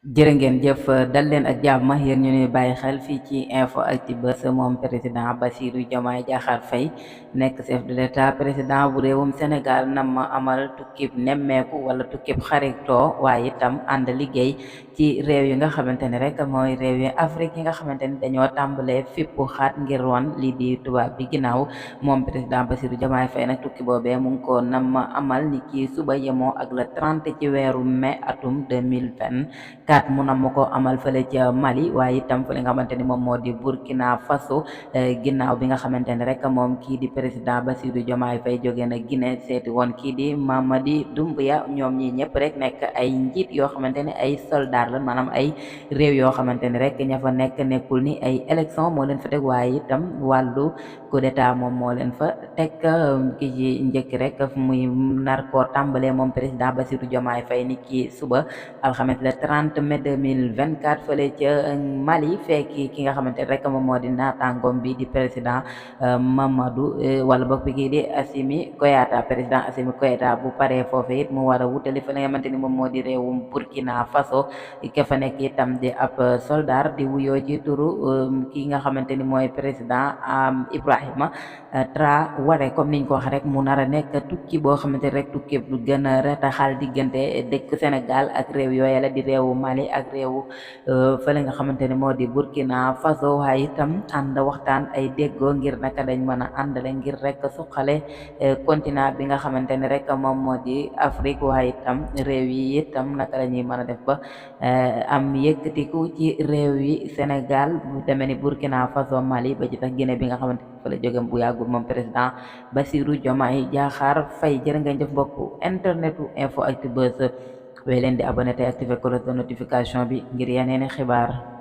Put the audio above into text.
jërë ngeen jëf dal leen ak jàmm yéen ñu ñuy bàyyi xel fii ci info Actubuzz. Moom président Bassirou Diomaye Diakhar Faye nekk chef de l'état président bu réewum Sénégal nam ma amal tukkib nemmeeku wala tukkib xaritoo waaye itam ànd liggéey ci réew yi nga xamante ne rek mooy réew yi Afrique yi nga xamante ni dañoo tàmbalee fippu xaat ngir wan lii di tubaab bi ginnaaw. Moom président Bassirou Diomaye Faye nag tukki boobee mu ngi ko nam ma amal ni ki suba yemoo ak le 30 ci weeru mai atum 2024 mu nam ko amal fële ca Mali waaye itam fële nga xamante ni moom moo di Burkina Faso ginnaaw bi nga xamante ne rek moom kii di président Bassirou Diomaye Faye jóge na Guinée seeti woon kii di Mamadi Doumbouya. ñoom ñi ñëpp rek nekk ay njiit yoo xamante ne ay soldat la maanaam ay réew yoo xamante ne rek ña fa nekk nekkul ni ay élection moo leen fa teg waaye itam wàllu coup d'état moom moo leen fa teg. ki ci njëkk rek muy nar koo tàmbalee moom président Bassirou Diomaye Faye ni ki suba alxames le 30 mai 2024 fële ca Mali fekki ki nga xamante ne rek moom moo di naataangoom bi di président Mamadou wala boog bi kii di Assimi Goïta. président Assimi Goïta bu paree foofu it mu war a wutali fa nga xamante ni moom moo di réewum Burkina Faso ke fa nekk itam di ab soldat di wuyoo ci turu ki nga xamante ni mooy président Ibrahima Traoré. comme niñ ko wax rek mu nar a nekk tukki boo xamante rek tukki bu gën a rataxal diggante dëkk Sénégal ak réew yooyu la di réewu Mali ak réewu fële nga xamante ne moo di Burkina Faso waaye itam ànd waxtaan ay déggoo ngir naka dañ mën a àndale ngir rek suqale continent bi nga xamante ne rek moom moo di Afrique waaye itam réew yi itam naka la ñuy mën a def ba am yëkkatiku ci réew yi Sénégal bu demee ni Burkina Faso Mali ba ci tax Guinée bi nga xamante ne fa la jóge bu yàggul moom président Bassirou Diomaye Diakhar Faye. jërë ngeen jëf mbokku internetu info Actubuzz wéy leen di abonné te activé cloche de notification bi ngir yeneeni xibaar.